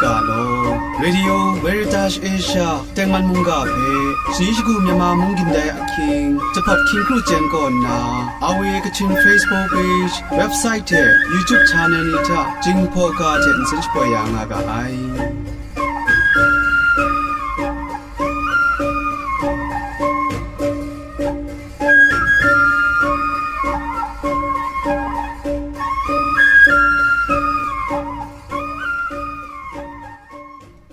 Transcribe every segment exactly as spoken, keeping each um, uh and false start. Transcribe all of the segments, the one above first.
Ga law. Radio Veritas Asia tengman mungga hpe, shani shagu Myanmar mung gindai ahkying, jahpawt hkying kru jen kaw nna, R V A Kachin Facebook page, website hte YouTube channel ni hta Jinghpaw ga hte nsen shapoi ya nga ga ai.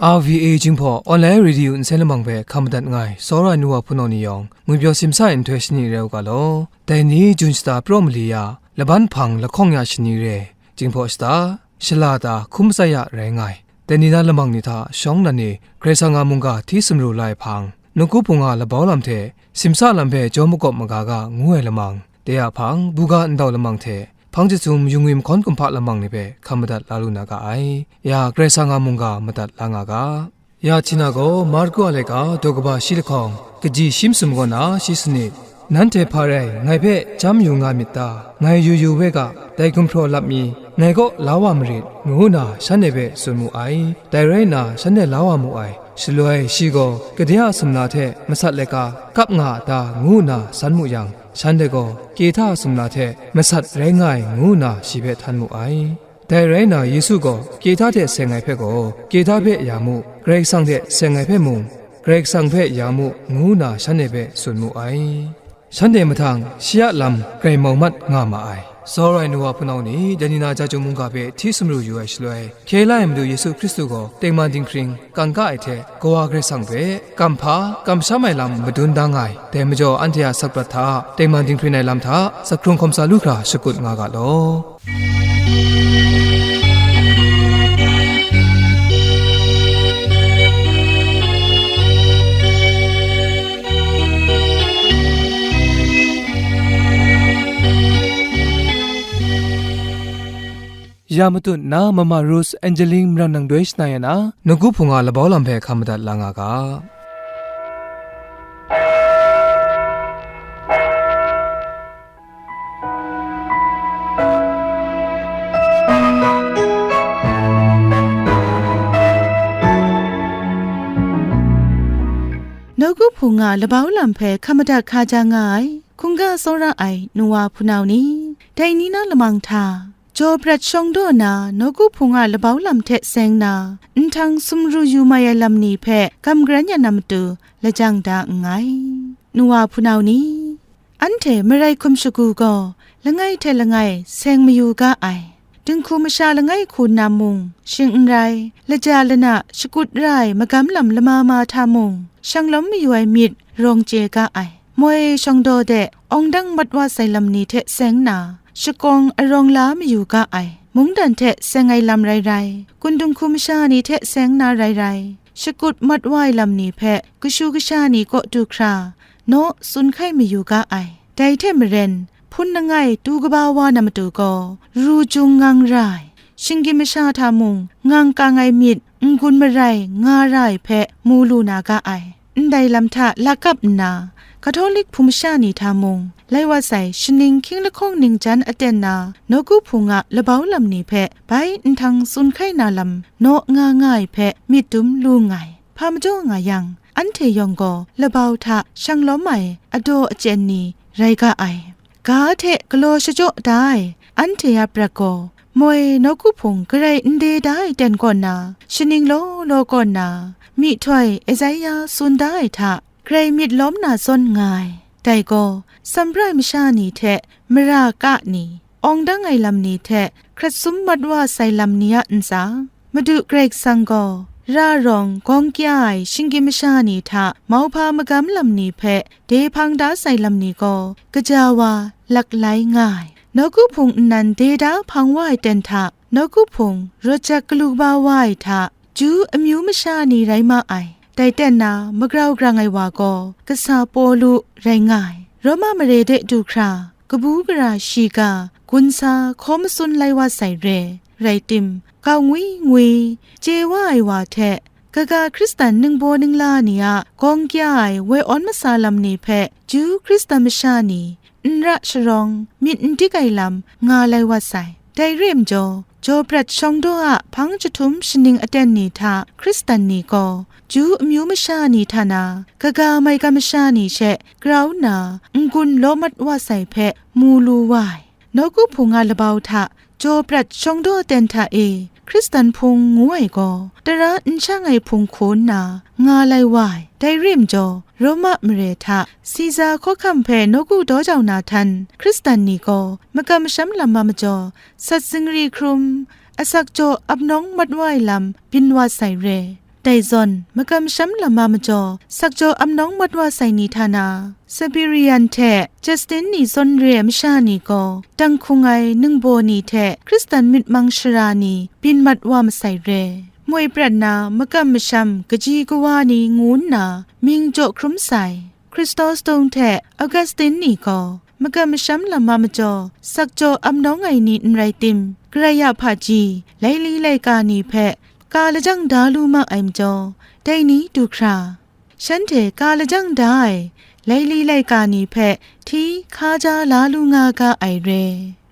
R V A Jinghpaw Online Radio nsen lamang hpe hkam madat nga ai, tsawra ai nu wa hpunau ni yawng, ngwi pyaw simsa ai nhtoi shani rai u ga law. Dai ni Jun shata praw mali ya, laban hpang lahkawng ya shani re, Jinghpaw shata, shala ta, hkum matsat ya rai nga ai. Dai ni na lamang ni hta shawng nnan e Karai Kasang a mungga hti sumru la ai hpang, nawku hpung a labau lam hte simsa lam hpe jaw makawp maga ga ngu ai lamang, dai a hpang, buga ndau lamang hte, hpang jahtum yu ngwi mahkawn kumhpa lamang ni hpe hkam madat la lu na ga ai. Ya Karai Kasang a mungga madat la nga ga. Ya Htina gaw Marku a laika daw kaba shi lahkawng, kaji shi masum kaw na shi sanit, nanhte hpa rai ngai hpe chyam yu nga myit ta? Ngai yu yu we ga, dai gumhpraw lap mi ngai kaw la wa marit, ngu nna shanhte hpe tsun mu ai. Dai rai nna shanhte la wa mu ai. Shaloi shi gaw, kade a sumla hte masat laika kap nga a ta? Ngu nna san mu yang, shanhte gaw, Kehta a sumla hte masat rai nga ai, ngu nna shi hpe htan mu ai. Dai rai nna, Yesu gaw Kehta hte seng ai hpe gaw, Kehta hpe ya mu, Karai Kasang hte seng ai hpe mung, Karai Kasang hpe ya mu, ngu nna shanhte hpe tsun mu ai. Shanhte mahtang shi a lam grai mau mat nga ma ai. Tsawra ai nu wa hpunau ni, dai ni na Jahtum mungga hpe hti sumru yu ai shaloi, hkye la ai Madu Yesu Hkristu gaw tengman dinghpring kangka ai hte, Kawa Karai Kasang hpe kamhpa kamsham ai lam madun da nga ai. Dai majaw, anhte a sakprat hta tengman dinghpring ai lam hta, zakhkrung hkawm sa lu hkra shakut nga ga law. Ya matut nna, Mama Rose Angeline marang nang doi shana ya na, nawku hpung a labau lam hpe hkam madat la nga ga. Nawku hpung a labau lam hpe hkam madat hkaja nga ai, hkungga tsawra ai nu wa hpunau ni, dai ni na lamang hta, jaw prat shawng daw na nawku hpung a labau lam hte seng na, nhtang sumru yu mai ai lam ni hpe gam garan ya na matu lajang da nngai. Nu wa hpunau ni, anhte marai hkum shagu gaw langai hte langai seng mayu ga ai. Dinghku masha langai hku nna mung shing n rai, laja lana shakut ra ai magam lam lama ma hta mung, shanglawm mayu ai myit rawng chye ga ai. Moi shawng daw de, awng dang mat wa sai lam ni hte seng na, shakawng arawng la mayu ga ai. Mungdan hte seng ai lam rai rai, kun dinghku masha ni hte seng na rai rai, shakut mat wa ai lam ni hpe kashu kasha ni kaw du hkra, naw tsun hkai mayu ga ai. Dai hte maren, hpun langai tu kaba wa na matu gaw, ru jung ngang ra ai, shinggyim masha hta mung ngang kang ai myit n-gun marai nga ra ai hpe mu lu na ga ai. Ndai lam hta lakap nna, Katolik hpung masha ni hta mung, lai wa sai shaning hkying lahkawng ningjan aten na, nawku hpung a labau lam ni hpe bai nhtang tsun hkai na lam naw nga nga ai hpe myit dum lu nngai. Hpa majaw nga yang, anhte yawng gaw labau hta shanglawm ai adaw achyen ni rai ga ai. Ga hte galaw shachyaw da ai anhte a prat gaw, moi nawku hpung garai n de da ai ten kaw na, shaning law law kaw na, myihtoi Esaia tsun da ai hta, grai myit lawm na zawn nga ai. Dai gaw, Sambrai masha ni hte mara ka ni, awng dang ai lam ni hte hkrat sum mat wa sai lam ni a ntsa, Madu Karai Kasang gaw, ra rawng gawng kya ai shinggyim masha ni hta mauhpa magam lam ni hpe de hpang da sai lam ni gaw, kaja wa laklai nga ai. Nawku hpung nnan de da hpang wa ai ten hta, nawku hpung rawt jak galu ba wa ai hta, Ju amyu masha ni rai ma ai. Dai ten na, magrau grang ai wa gaw, kasa Pawlu rai nga ai. Roma mare de du hkra, kabu gara shiga, gunsa hkaw matsun lai wa sai re, rai tim, kau ngwi ngwi, chye wa ai wa hte, kaga Hkristan ningbaw ningla ni a gawng kya ai woi awn masa lam ni hpe, Ju Hkristan masha ni n ra sharawng, myit n dik ai lam nga lai wa sai. Dai re ai majaw, Jaw Prat Shawng Daw a hpang jahtum shaning aten ni hta Hkristan ni gaw, Ju amyu masha ni hta na, kaga maigan masha ni she grau nna, n-gun law mat wa sai hpe mu lu wa ai. Nawku Hpung a labau hta Jaw Prat Shawng Daw aten hta e Hkristan hpung ngu ai gaw, tara n shang ai hpung hku nna nga lai wa ai. Dai re majaw, Roma mare hta Siza hkawhkam hpe nawku daw jau na htan Hkristan ni gaw makam masham lam a majaw, sat zingri hkrum, asak jaw ap nawng mat wa ai lam byin wa sai re. Dai zawn, makam masham lam a majaw, sakjaw ap nawng mat wa sai ni hta na, Siberian hte Justin ni zawn re ai masha ni gaw, dang hkung ai ningbaw ni hte Hkristan myit mang shara ni byin mat wa masai re. Moi prat na makam masham kaji kawa ni ngu nna mying jaw hkrum sai. Chrysostom hte Augustine ni gaw makam masham lam a majaw, sakjaw ap nawng ai ni n rai tim, Karai a hpaji, laili laika ni hpe ka lajang da lu ma ai majaw, dai ni du hkra, shanhte ka lajang da ai laili laika ni hpe hti hkaja la lu nga ga ai re.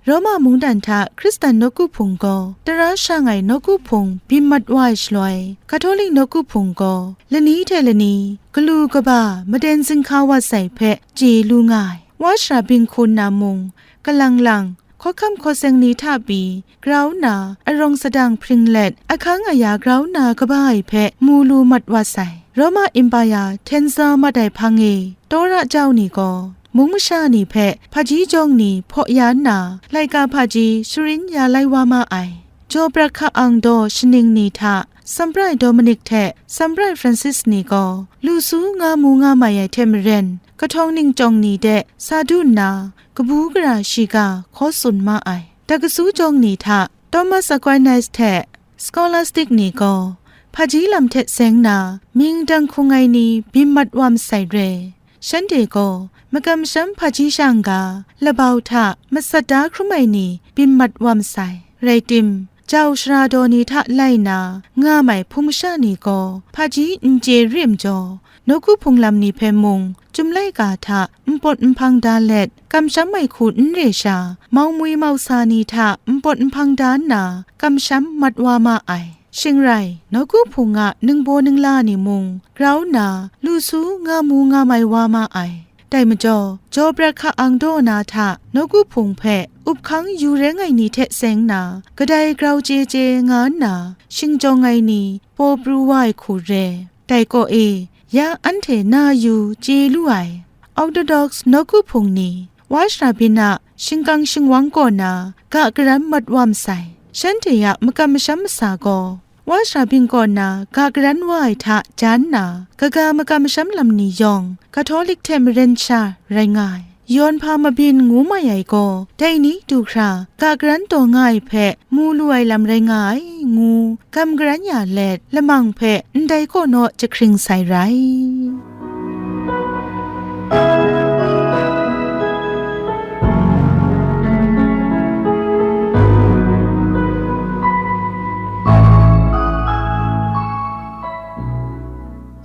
Roma mungdan hta Hkristan nawku hpung gaw tara shang ai nawku hpung byin mat wa ai shaloi, Katolik nawku hpung gaw lani hte lani galu kaba maden zinghka wa sai hpe chye lu nga ai. Wa shara bing hku nna mung, kalang lang, hkawhkam hkawseng ni hta pyi grau nna, arawng sadang hpring let, ahkang aya grau nna kaba ai hpe mu lu mat wa sai. Roma Empire hten sa mat ai hpang e, Tora jau ni gaw, mung masha ni hpe hpaji jawng ni hpaw ya nna, laika hpaji sharin ya lai wa ma ai. Jaw Prat Hka-ang Daw shaning ni hta Sambrai Dominic hte Sambrai Francis ni gaw lu su nga mu nga mai ai hte maren, kahtawng ningchyawng ni de sa du nna, kabu gara shiga hkaw tsun ma ai. Dakasu jawng ni hta Thomas Aquinas hte Scholastic ni gaw hpaji lam hte seng na mying dang hkung ai ni byin mat wa masai re. Shanhte gaw makam masham hpaji shang ga, labau hta masat da hkrum ai ni byin mat wa masai. Rai tim, jau shara daw ni hta lai na nga mai hpung masha ni gaw hpaji n chye re majaw, nawku hpung lam ni hpe mung, chyum laika hta npawt nhpang da let, kamsham ai hku n re sha, mau mwi mau sa ni hta npawt nhpang da nna, kamsham mat wa ma ai. Shing rai, nawku hpung a ningbaw ningla ni mung grau nna, lu su nga mu nga mai wa ma ai. Dai majaw, Jaw Prat Hka-ang Daw na hta nawku hpung hpe up hkang yu reng ai ni hte seng na, kadai grau chye chye nga nna, shingjawng ai ni paw pru wa ai hku re. Dai kaw e, ya anhte na yu chye lu ai Orthodox nawku hpung ni, Wa shara byin a shingkang shingwang kaw na ga garan mat wa masai. Shanhte a makam masham masa gaw, Wa shara byin kaw na ga garan wa ai hta jan nna, kaga makam masham lam ni yawng Katolik hte maren sha rai nga ai. Yawn hpa mabyin ngu mai ai gaw, dai ni du hkra ga garan taw nga ai hpe mu lu ai lam rai nga ai, ngu gam garan ya let, lamang hpe ndai kaw naw jahkring sai rai.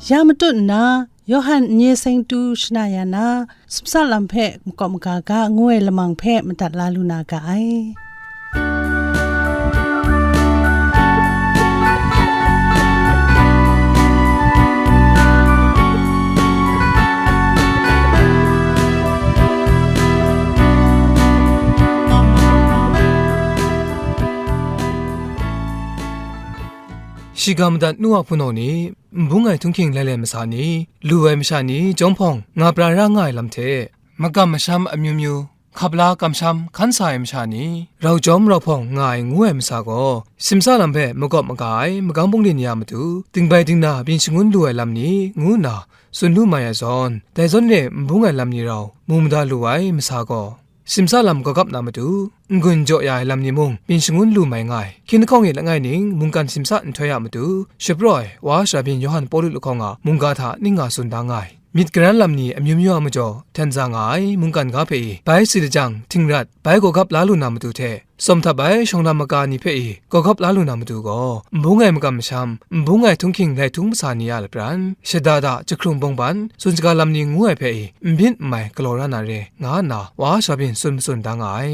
Ya matut nna, Yawhan n-ye seng tu shana ya na, simsa lam hpe makawp maga ga ngu ai lamang hpe madat la lu na ga ai. Shiga madat nu a hpunau ni, nbung ai htunghking lailai masa ni, lu ai masha ni, jawm hpawng nga pra ra nga ai lam hte, makam masham amyu myu, hkap la kamsham hkan sa ai masha ni, rau jawm rau hpawng nga ai ngu ai masa gaw, simsa lam hpe makawp maga ai magam bungli ni a matu, dingbai dingna byin shangun lu ai lam ni, ngu nna tsun lu mai ai zawn, dai zawn re nbung ai lam ni rau mu mada lu ai masa gaw, simsa lam gawgap na matu, n-gun jaw ya ai lam ni mung byin shangun lu mai nga ai. Hkying lahkawng e langai ning mungkan simsa nhtoi a matu, shapraw ai Wa shara byin Yawhan Pawlu lahkawng a mungga hta ning nga tsun da nga ai. Myit garan lam ni amyu myu a majaw hten za nga ai mungkan ga hpe i, bai si lajang htingrat, bai gawgap la lu na matu hte, tsawm htap ai shawng lam maga ni hpe i gawgap la lu na matu gaw, nbung ai makam masham, nbung ai htunghking lai htung masa ni a lapran, shada da, jahkrung bawngban, tsun shaga lam ni ngu ai hpe i, n byin n mai galaw ra na re, nga nna Wa shara byin tsun matsun da nga ai.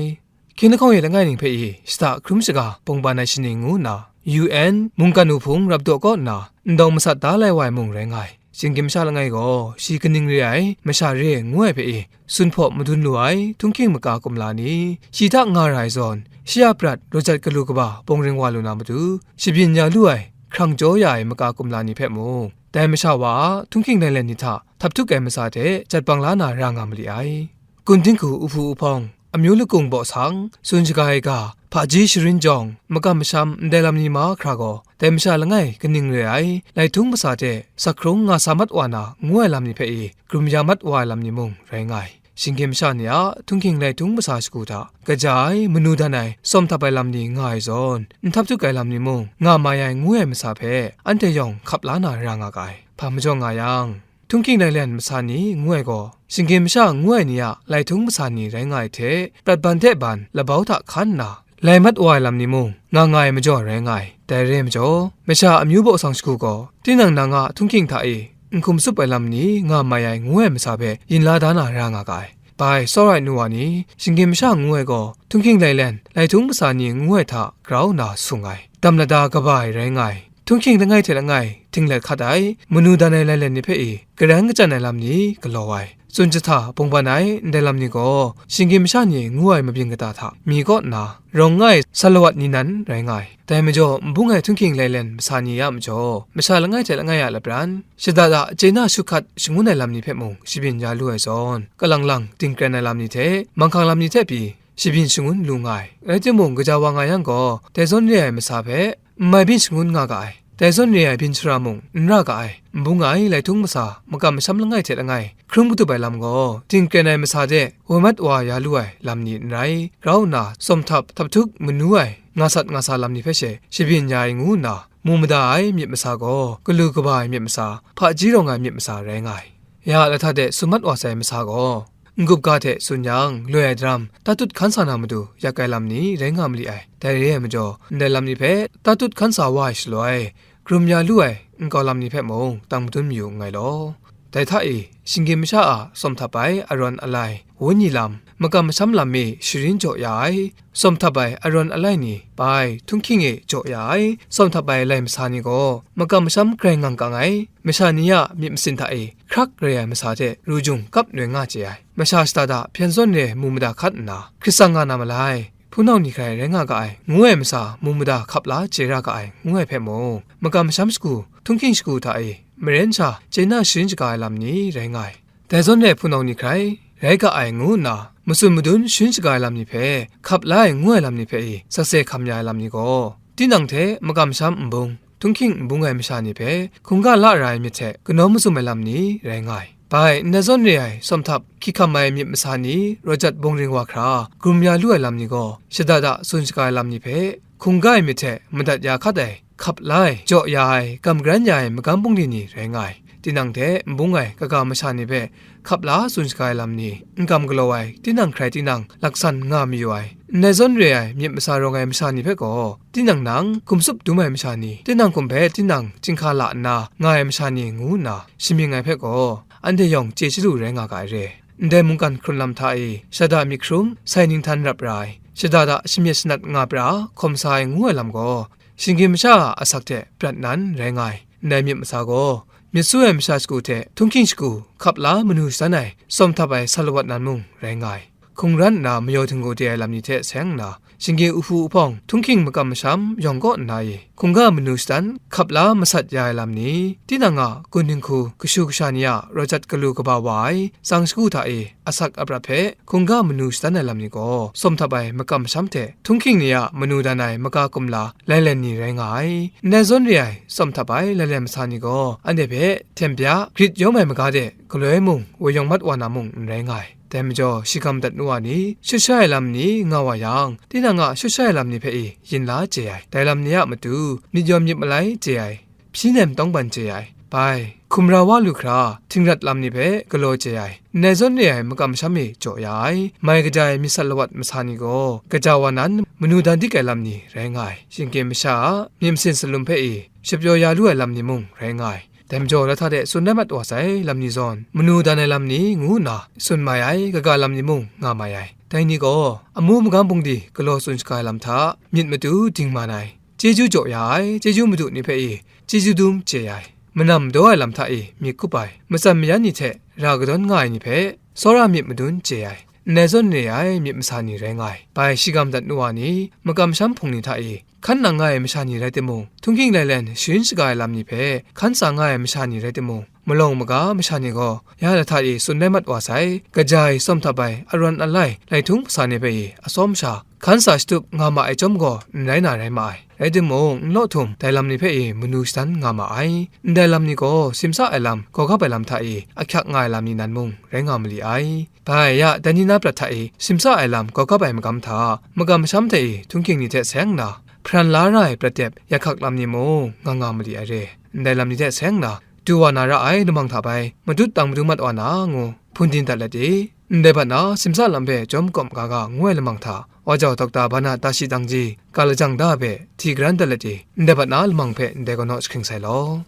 Hkying lahkawng e langai ning hpe i shada hkrum shaga bungban ai shaning ngu nna, U N mungkan wuhpung rapdaw kaw nna ndawng masat da lai wa ai mung rai nga ai. Shinggyim masha langai gaw shi kaning re ai, masha re ai ngu ai hpe i, sun hpaw madun lu ai, htunghking maka kumla ni, shi hta nga ra ai zawn, shi a prat raw jat galu kaba bawng ring wa lu na matu, shabyin ya lu ai, hkrang jaw ya ai maka kumla ni hpe mung, dai masha wa a htunghking lailen ni hta htaphtuk ai masa hte jat bang la na ra nga mali ai. Gun dinghku uhpu uhpawng, amyu lakung baw sang, tsun shaga ai ga, hpaji sharin jawng, makam masham ndai lam ni mahkra gaw, dai masha langai kaning re ai, laihtung masa hte sakhkrung nga sa mat wa na ngu ai lam ni hpe i, krum ya mat wa ai lam ni mung rai nga ai. Shinggyim masha ni a htunghking laihtung masa shagu hta, kaja ai, manu dan ai, sawm htap ai lam ni nga ai zawn, n htaphtuk ai lam ni mung nga mai ai ngu ai masa hpe, anhte yawng hkap la na ra nga ga ai. Hpa majaw nga yang, htunghking lailen masa ni ngu ai gaw, shinggyim masha ngu ai ni a laihtung masa ni rai nga ai hte, prat ban hte ban labau hta hkan nna, lai mat wa ai lam ni mung nga nga ai majaw rai nga ai. Dai re ai majaw, masha amyu baw sang shagu gaw, tinang nang a htunghking hta e n hkum tsup ai lam ni nga mai ai ngu ai masa hpe yin la da na ra nga ga ai. Bai, tsawra ai nu wa ni, shinggyim masha ngu ai gaw, htunghking lailen, laihtung masa ni ngu ai hta grau nna sung ai, dam lada kaba ai rai nga ai. Htunghking langai hte langai, htinglet hkat ai, manu dan ai lailen ni hpe i, garan kachyan ai lam ni galaw ai, tsun jahta bungban ai ndai lam ni gaw, shinggyim masha ni ngu ai mabyin kata hta mi kaw nna, rawng nga ai salawat ni nan rai nga ai. Dai majaw, n bung ai htunghking lailen masa ni a majaw, masha langai hte langai a lapran, shada da chye na shu hkat shangun ai lam ni hpe mung shabyin ya lu ai zawn, kalang lang dingkren ai lam ni hte, manghkang lam ni hte pyi, shabyin shangun lu nga ai. Rai timung, gaja wa nga yang gaw, dai zawn re ai masa hpe, n mai byin shangun nga ga ai. Dai zawn re ai byin shara mung n ra ga ai. N bung ai laihtung masa, makam masham langai hte langai, hkrum katup ai lam gaw, dingkren ai masa de woi mat wa ya lu ai lam ni n rai, grau nna, sawm htap, htaphtuk manu ai, nga sat nga sa lam ni hpe she, shabyin ya ai ngu nna, mu mada ai myit masa gaw, galu kaba ai myit masa, hpaji rawng ai myit masa rai nga ai. Ya lahta de sum mat wa sai masa gaw, n-gup ga hte tsun yang, loi ai daram, tatut hkan sa na matu yak ai lam ni rai nga mali ai. Dai re ai majaw, ndai lam ni hpe tatut hkan sa wa ai shaloi, krum ya lu ai nkau lam ni hpe mung tang madun mayu nngai law. Dai hta e, shinggyim masha a sawm htap ai arawn alai, wenyi lam, makam masham lam mi sharin jaw ya ai, sawm htap ai arawn alai ni, bai, htunghking e jaw ya ai, sawm htap ai lai masa ni gaw, makam masham grai ngang kang ai, masha ni a myit masin hta e hkrak rai ai masa hte ru jung kap noi nga chye ai, masha shada da hpyen zawn re mu mada hkat nna, hkrit tsang nga na malai, hpunau ni hkrai rai nga ga ai, ngu ai masa mu mada hkap la chye ra ga ai, ngu ai hpe mung, makam masham shagu, htunghking shagu hta e, maren sha chye na sharin shaga ai lam ni rai nga ai. Dai zawn re hpunau ni hkrai rai ga ai ngu nna, matsun madun sharin shaga ai lam ni hpe hkap la ai ngu ai lam ni hpe i sakse hkam ya ai lam ni gaw, tinang hte makam masham n bung, htunghking n bung ai masha ni hpe hkungga la ra ai myit hte kanawn mazum ai lam ni rai nga ai. Bai, ndai zawn re ai sawm htap hkyihkam ai myit masa ni raw jat bawng ring wa hkra, grum ya lu ai lam ni gaw, shada da tsun shaga ai lam ni hpe hkungga ai myit hte madat ya hkat ai, hkap la ai, jaw ya ai, gam garan ya ai magam bungli ni rai nga ai. Tinang hte n bung ai kaga masha ni hpe hkap la tsun shaga ai lam ni, n gam galaw ai, tinang hkrai tinang laksan nga mayu ai, ndai zawn re ai myit masa rawng ai masha ni hpe gaw, tinang nang hkum tsup dum ai masha ni, tinang hkum hpe tinang chyinghka la nna nga ai masha ni ngu nna shamying ai hpe gaw, anhte yawng chye chyalu rai nga ga ai re. Ndai mungkan hkrun lam hta e, shada myit hkrum, sai ninghtan rap ra ai, shada da shamyet shanat nga pra, hkawm sa ai ngu ai lam gaw, shinggyim masha a asak hte prat nan rai nga ai. Ndai myit masa gaw, myit su ai masha shagu hte htunghking shagu hkap la manu shadan ai, sawm htap ai salawat nan mung rai nga ai. Hkungran nna mayaw htinggu de ai lam ni hte seng nna, shinggyim uhpu uhpawng, htunghking makam masham yawng kaw nna e, hkungga manu shadan hkap la masat ya ai lam ni, tinang a gun dinghku kashu kasha ni a raw jat galu kaba wa ai, tsang shagu hta e, asak aprat hpe hkungga manu shadan ai lam ni gaw, sawm htap ai makam masham hte htunghking ni a manu dan ai maka kumla lailen ni rai nga ai. Ndai zawn re ai sawm htap ai lailen masa ni gaw, anhte hpe hten bya grit yawm ai maga de galoi mung woi yawng mat wa na mung n rai nga ai. Dai majaw, shi ga madat nu wa ni, shut sha ai lam ni nga wa yang, tinang a shut sha ai lam ni hpe i yin la chye ai. Dai lam ni a matu, myit yawn myit malai chye ai, hpyi nem tawngban chye ai, bai, hkum ra wa lu hkra, htingrat lam ni hpe galaw chye ai, ndai zawn re ai makam masham e jaw ya ai, mai kaja ai myit sat lawat masa ni gaw, gaja wa nan manu dan dik ai lam ni rai nga ai. Shinggyim masha a myit masin salum hpe i shapyaw ya lu ai lam ni mung rai nga ai. Dai majaw, lahta de tsun rai mat wa sai lam ni zawn, manu dan ai lam ni ngu nna tsun mai ai kaga lam ni mung nga mai ai. Dai ni gaw amu magam bungli galaw tsun shaga ai lam hta myit madu dingman ai, chyeju jaw ya ai, chyeju madu ni hpe i chyeju dum chye ai, manam madaw ai lam hta i myit hkup ai, matsan mayan ni hte ra kadawn nga ai ni hpe tsawra myit madun chye ai, ndai zawn re ai myit masa ni rai nga ai. Bai shigam dat nu wa ni, makam masham hpung ni hta i, hkan nang nga ai masha ni rai timung, htunghking lailen sharin shaga ai lam ni hpe hkan tsa nga ai masha ni rai timung, malawng maga masha ni gaw ya lahta e tsun lai mat wa sai, kaja e tsawm htap ai, arawn alai, laihtung hpasa ni hpe e atsawm sha, hkan tsa shatup nga ma ai chyawm gaw n rai na rai ma ai. Rai timung, n law htum dai lam ni hpe e manu shadan nga ma ai. Ndai lam ni gaw simsa ai lam, gawgap ai lam hta e ahkyak nga ai lam ni nan mung rai nga ma li ai. Bai ya, dai ni na prat hta e simsa ai lam gawgap ai magam hta, makam masham hte e htunghking ni hte seng nna, hparan la ra ai prat dep ya hkak lam ni mung nga nga ma li ai re. Ndai lam ni hte seng nna, du wa na ra ai lamang hta bai, matut tang madu mat wa na ngu, hpun din dat let e. Ndai bat na simsa lam hpe jawm kawm ga ga ngu ai lamang hta, wa jau Dokta Bana Tashi Dangji, ga lajang da hpe hti garan dat let e. Ndai bat na lamang hpe ndai kau naw jahkring sai law.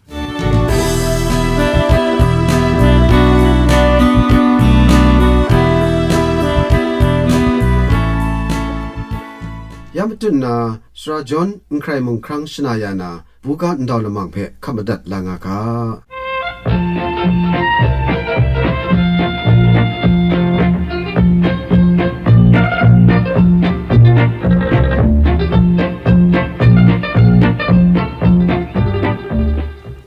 Ya matut nna, Sara John Nhkrai Mung Hkrang shana ya na, buga ndau lamang hpe hkap madat la nga ga.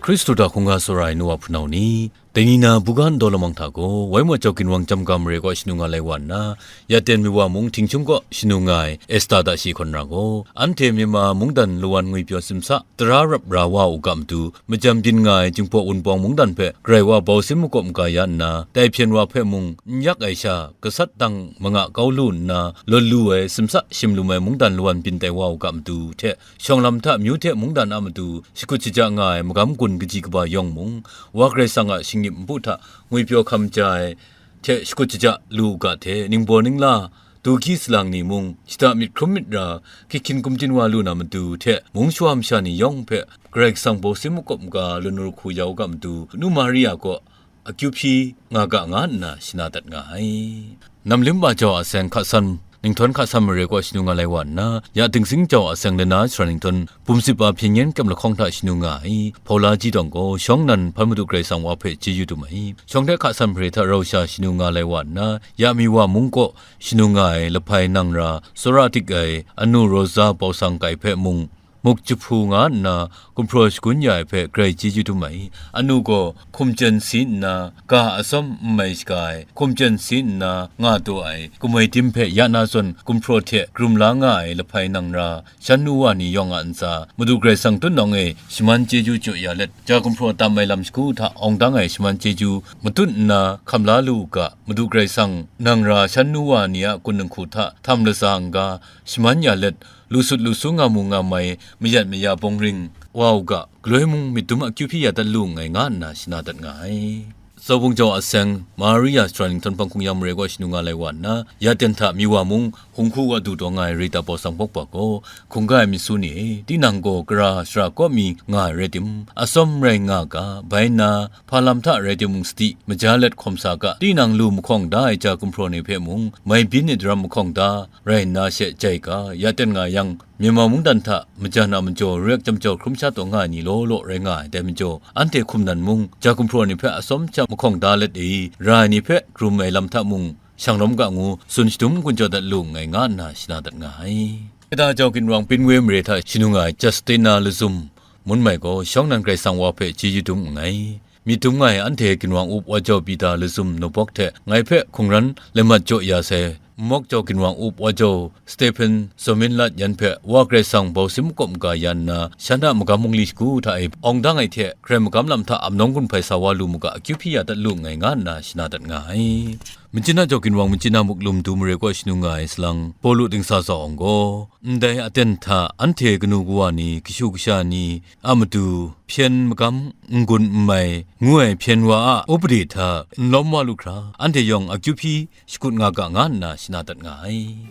Hkristu hta hkungga tsawra ai nu wa hpunau ni, dai ni na buga ndau lamang hta gaw, Waimu Jau Ginwang Chyam Ga Mare kaw shanu nga lai wa nna, ya ten mi wa mung Htingchyum kaw shanu nga ai Esta hta shi hkawn ra gaw, anhte Myanmar mungdan lawan ngwipyaw simsa tara rap ra wa u ga matu, majan byin nga ai Jinghpaw Wunpawng mungdan hpe Karai wa bau sin makawp maga ya nna, dai hpyen wa hpe mung n yak ai sha gasat dang manga kau lu nna, lawt lu ai simsa shim lum ai mungdan lawan byin tai wa u ga matu hte, shawng lam hta amyu hte mungdan a matu shakut shaja nga ai magam gun kaji kaba yawng mung, Wa Karai Kasang a shinggyim npu hta ngwipyaw hkam ja ai hte shakut shaja lu u ga hte, ningbaw ningla, du hkyi salang ni mung, shada myit hkrum myit ra, hkying hkyin kumjin wa lu na matu hte, mung shawa masha ni yawng hpe Karai Kasang bau sin makawp maga lanu lahku ya u ga matu, Nu Maria kaw akyu hpyi nga ga nga nna shana dat nga ai. Namlim ba jau a seng hka san, Ninghtawn hka san mare kaw shanu nga lai wa nna, ya Dingsing jau a seng lana sara Ninghtawn bum sip a hpyen yen kyam lahkawng hta shanu nga ai. Hpaula Ji Dawng gaw shawng nnan hpan Madu Karai Kasang wa hpe chyeju dum ai. Shawng hte hka san mare hta rau sha shanu nga lai wa nna, ya mi wa mung kaw shanu nga ai lahpai nang ra, tsawra dik ai, anu Rosa Bau Sang Kai hpe mung, muk jahpu nga nna gumhpraw shagun ya ai hpe grai chyeju dum ai. Anu gaw hkum chyen si nna ga atsawm n mai shaga ai, hkum chyen si nna nga taw ai kamoi tim hpe ya na zawn gumhpraw hte karum la nga ai lahpai nang ra, shan nu wa ni yawng a ntsa, Madu Karai Kasang tutnawng e shaman chyeju jaw ya let, ja gumhpraw tam ai lam shagu hta awng dang ai shaman chyeju matut nna hkam la lu u ga, Madu Karai Kasang nang ra shan nu wa ni a kun dinghku hta htam latsa n-ga, shaman ya let, lu sut lu su nga mu nga mai, mayat maya bawng ring wa u ga, galoi mung myit dum akyu hpyi ya dat lu nngai, nga nna shana dat nga ai. Zaubung jau a seng, Maria Sara Ninghtawn Hpang Hkungya mare kaw shanu nga lai wa nna, ya ten hta mi wa mung, hung hku wa du taw nga ai Rita Bau Sang Bawk Ba gaw, hkungga ai myit su ni e, tinang gaw kara shara kaw mi nga ai rai tim, atsawm rai nga ga, bai nna, hpa lam hta rai timung sadi, maja let hkawm sa ga, tinang lu mahkawng da ai ja gumhpraw ni hpe mung, mai byin ni daram mahkawng da, rai nna she jai ga, ya ten nga yang, Myanmar mungdan hta majan a majaw, ruyat jamjaw hkrum sha taw nga ai ni law law rai nga ai, dai majaw, anhte hkum nan mung, ja gumhpraw ni hpe atsawm sha mahkawng da let i, ra ai ni hpe hkrum ai lam hta mung, shang lawm ga ngu, tsun shadum gun jaw dat lu nngai, nga nna shana dat nga ai. Kata jau ginwang Pinwe mare hta shanu nga ai Justina Lazum Mun Mai gaw, shawng nnan Karai Kasang wa hpe chyeju dum nngai. Myit dum nga ai anhte ginwang up wa jau Pita Lazum Nubawk hte ngai hpe hkungran laimat jaw ya sai, Nmawk jau ginwang up wa jau Stephen Zawmin Lat yan hpe Wa Karai Kasang bau sin makawp maga ya nna, shan a magam bungli shagu hta e awng dang ai hte, hkrai magam lam hta amnawng gun hpai sa wa lu mu ga, akyu hpyi ya dat lu nngai, nga nna shana dat nga ai. Machyina jau ginwang Machyina Muklum Du mare kaw shanu nga ai salang, Pawlu dingsa tsawt awng gaw, ndai aten hta anhte kanu kawa ni, kashu kasha ni, a matu, hpyen magam n-gun n mai ngu ai hpyen wa a upadi hta n lawm wa lu hkra, anhte yawng akyu hpyi shakut nga ga, nga nna shana dat nga ai.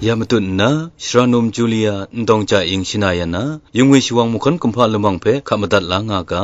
Ya matut nna, Sara Num Julia Ndawng Ja Ing shana ya na, Yungwi Shawang Mahkawn Kumhpa lamang hpe hka madat la nga ga.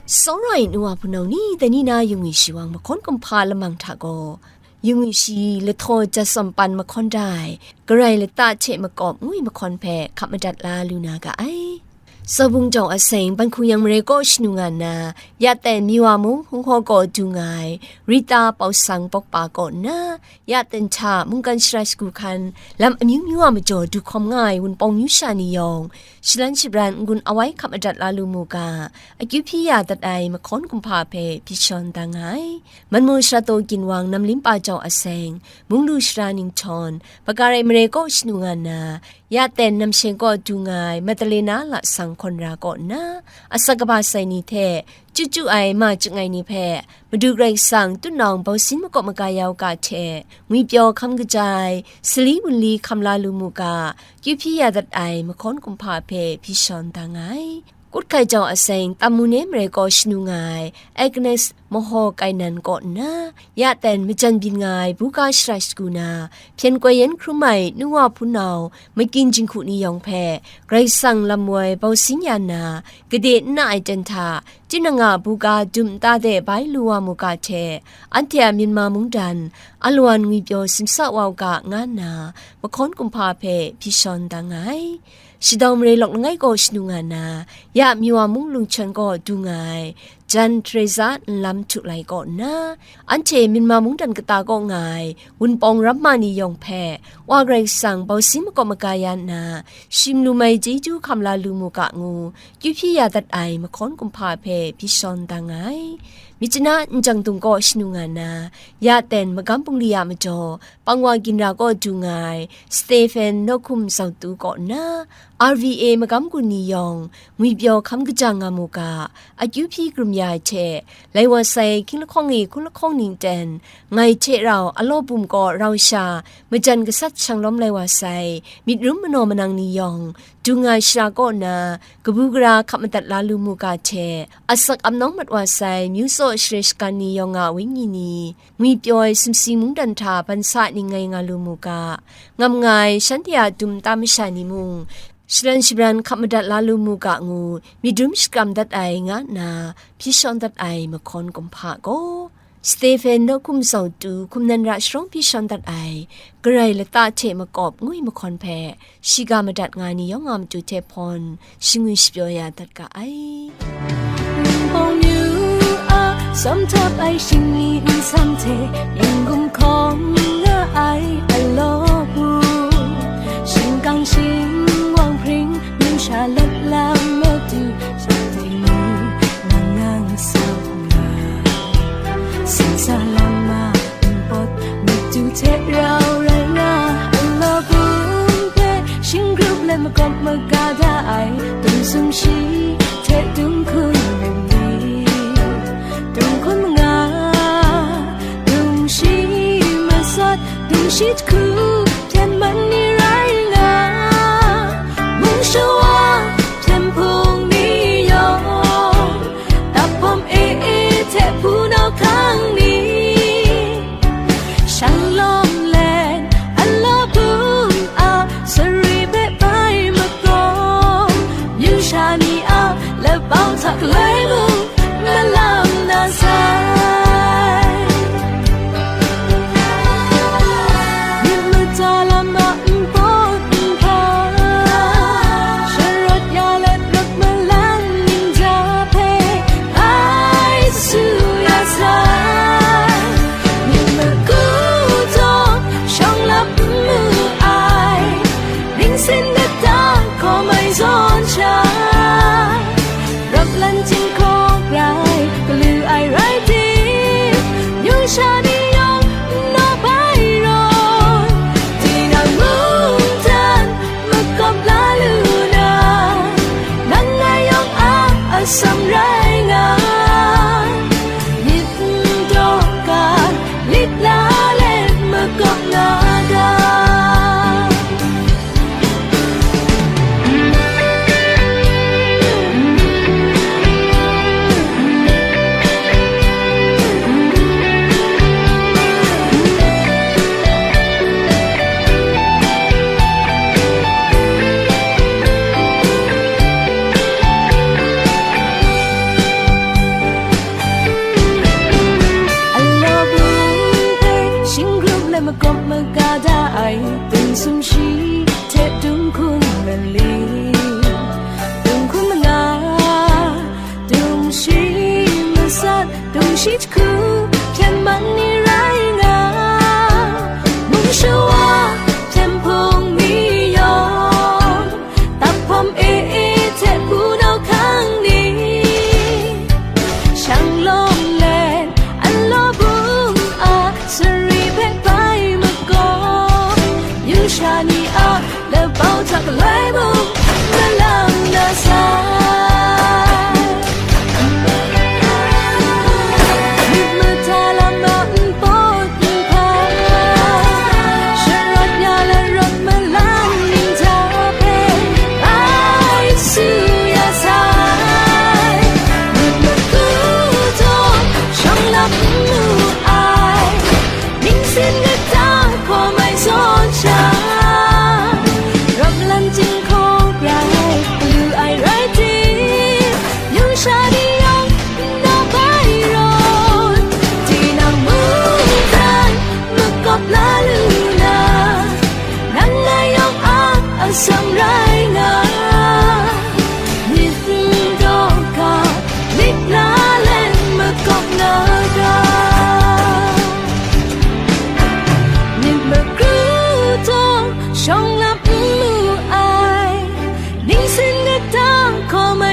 Tsawra ai nu wa hpunau ni, dai ni na Yungwi Shawang Mahkawn Kumhpa lamang hta gaw, Yungwi Shi Lahtaw Jatsawm Pan Mahkawn Dai, Karai Lata hte Makawp ngu ai mahkawn hpe hka madat la lu na ga ai. Saubung Jau Aseng, Ban Hku Yang Mare kaw shanu nga nna, ya ten Miwa mung Hung Hkaw kaw du nga ai, Rita Pau Sang Pawkpa kaw nna, ya ten hta mungkan shara shagu hkan, lam amyu myu a majaw du hkawm nga ai Wunpawng myu sha ni yawng, shalan shabran n-gun awai hka madat la lu mu ga, akyu hpyi ya dat ai mahkawn kumhpa hpe hpyi shawn da nga ai. Manmu Sharato Ginwang, Namlimpa Jau Aseng, Munglu Sara Ninghtawng, Hpakarai Mare kaw shanu nga nna, ya ten Namsheng kaw du nga ai Madalena Lasang Hkawn Ra kaw nna, asak kaba sai ni hte, chyu chyu ai ma chyangai ni hpe, Madu Karai Kasang tutnawng bausin makawp maga ya u ga hte, ngwipyaw hkam kaja ai, sali wunli hkam la lu mu ga, kyu hpyi ya dat ai mahkawn kumhpa hpe hpyi shawn da nga ai. Kut Hkai Jau Aseng, Tam Mune Mare kaw shanu nga ai, Agnes Mahaw Kainan kaw nna, ya ten majan byin nga ai buga shara shagu na, hpyen koi yan hkrum ai nu wa hpunau, makyin jinghku ni yawng hpe, Karai Kasang lam woi bausin ya nna, gade n na ai ten hta, tinang a buga dum nta de bai lu wa mu ga hte, anhte a Myanmar mungdan, alawan ngwipyaw simsa wa u ga, nga nna, mahkawn kumhpa hpe hpyi shawn da nga ai. Shadau Mare Lawk Langai kaw shanu nga na, ya Miwa mung Lungchyawn kaw du nga ai, Jan Teresa Nlam Htu Lai kaw nna, anhte Myanmar mungdan kata kaw nga ai, Wunpawng ramma ni yawng hpe, Wa Karai Kasang bausin makawp maga ya nna, shim lu mai chyeju hkam la lu mu ga ngu, kyu hpyi ya dat ai mahkawn kumhpa hpe hpyi shawn da nga ai. Myitkyina Njang Dung kaw shanu nga na, ya ten Magam Bungli a majaw, Pangwa Ginra kaw du nga ai, Stephen Nawhkum Zautu kaw nna, R V A magam gun ni yawng, ngwipyaw hkam kaja nga mu ga, akyu hpyi karum ya ai hte, lai wa sai hkying lahkawng e hkun lahkawng ning ten, ngai hte rau alaw bum kaw rau sha, majan gasat shanglawm lai wa sai, myit rum manaw manang ni yawng, dung ai shara kaw na, kabu gara hkap madat la lu mu ga hte, asak ap nawng mat wa sai, myu tsaw share shagan ni yawng a wenyi ni, ngwipyaw ai sumsing mungdan hta ban sa ning ngai nga lu mu ga, ngam nga ai shanhte a dum nta masha ni mung, shalan shabran hkap madat la lu mu ga ngu, myit rum shakram dat ai nga nna, hpyi shawn dat ai mahkawn kumhpa gaw, Stephen Nawhkum Zautu, hkum nan ra sharawng hpyi shawn dat ai, Karai Lata hte Makawp ngu ai mahkawn hpe, shiga madat nga ni yawng a matu hte hpawn, shingwi shapyaw ya dat ga ai. Ningpawng yu a, sawm htap ai shingni nsam hte, yin gumhkawm nga ai alaw bu, shingkang shingwang hpring, numsha lat lam matu, shanhte ni nang ngang sau nga. Singsa lam a npawt matu hte rau rai nga, alaw bum hpe shinggrup let makawp maga da ai, dum sumshi hte dum hkun rim ni, dum hkun manga, dum shi masat, dum shi jahku, hpyen man ni rai nga, mung shawa, hpyen hpung ni yawng, taphawm e e hte hpunau hkang ni, shanglawm let, alaw bum a, sari hpe bai makawp, myu sha ni a, labau hta galoi mung, malam na sai. Myit mata lam a npawt nhpa, sharawt ya let rawt malang ningja hpe ai su ya sai. Myit magu taw shawng lap n mu ai, ning sin dat da hkawm ai zawn sha, rap lan chyinghkawm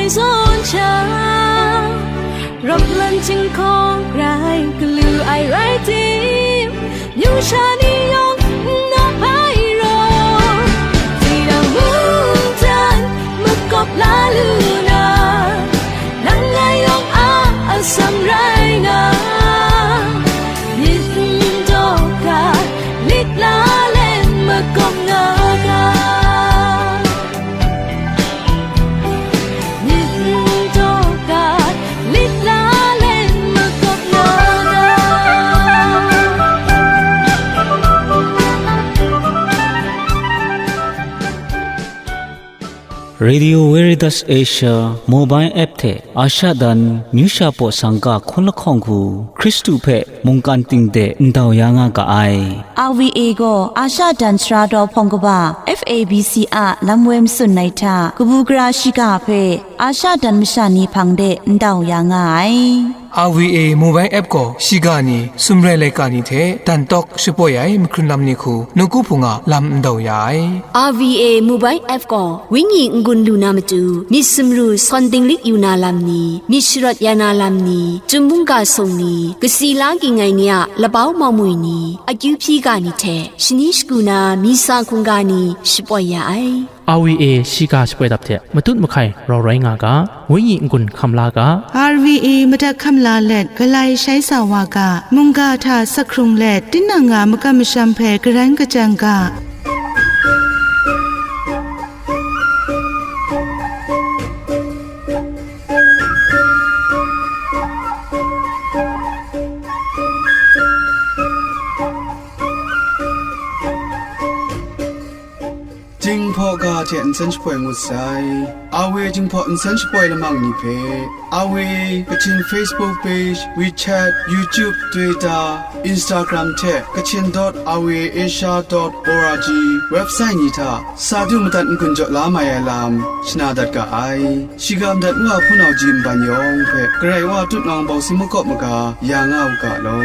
Zawn sha, raplan chyinghkawng rai galu ai rai tim, myu sha ni yawng n nap ai raw, tinang mungdan makawp la lu na, nang ngai yawng a atsam rai nga, myit n daw ga, lit la let makawp nga ga. Myit n daw ga, lit la let makawp nga na. Radio Veritas Asia mobile app hte Asha dan myu sha paw sangka hkun lahkawng hku Hkristu hpe mungkan ting de ndau ya nga ga ai. R V A gaw Asha dan sara daw hpawng kaba F A B C a lam woi matsun ai hta kabu gara shiga hpe Asha dan masha ni hpang de ndau ya nga ai. R V A mobile app gaw shiga ni, sumrai laika ni hte dan tawk shapoi ai mahkrun lam ni hku nawku hpung a lam ndau ya ai. R V A mobile app gaw wenyi n-gun lu na matu, myit sumru sawn dinglik yu na lam ni, myit sharawt ya na lam ni, chyum mungga sung ni, kasi la ging ai ni a labau maumwi ni, akyu hpyi ga ni hte shani shagu na mi sa hkungga ni shapoi ya ai. R V A shiga shapoi dap hte matut mahkai rau rai nga ga, wenyi n-gun hkam la ga. R V A madat hkam la let, galai shai sa wa ga, mungga hta sak hkrung let, tinang a makam masham hpe garan kachang ga. Jinghpaw ga hte nsen shapoi ngut sai. Awe jinghpaw nsen shapoi lamang ni hpe, Awe Kachin Facebook page, WeChat, YouTube, Twitter, Instagram hte Kachin dot awe asia dot org website ni hta sa du madat n-gun jaw la mai ai lam shana dat ga ai. Shiga madat Wa hpunau ji nban yawng hpe Karai Wa tutnawng bawsing makawp maga ya nga u ga law.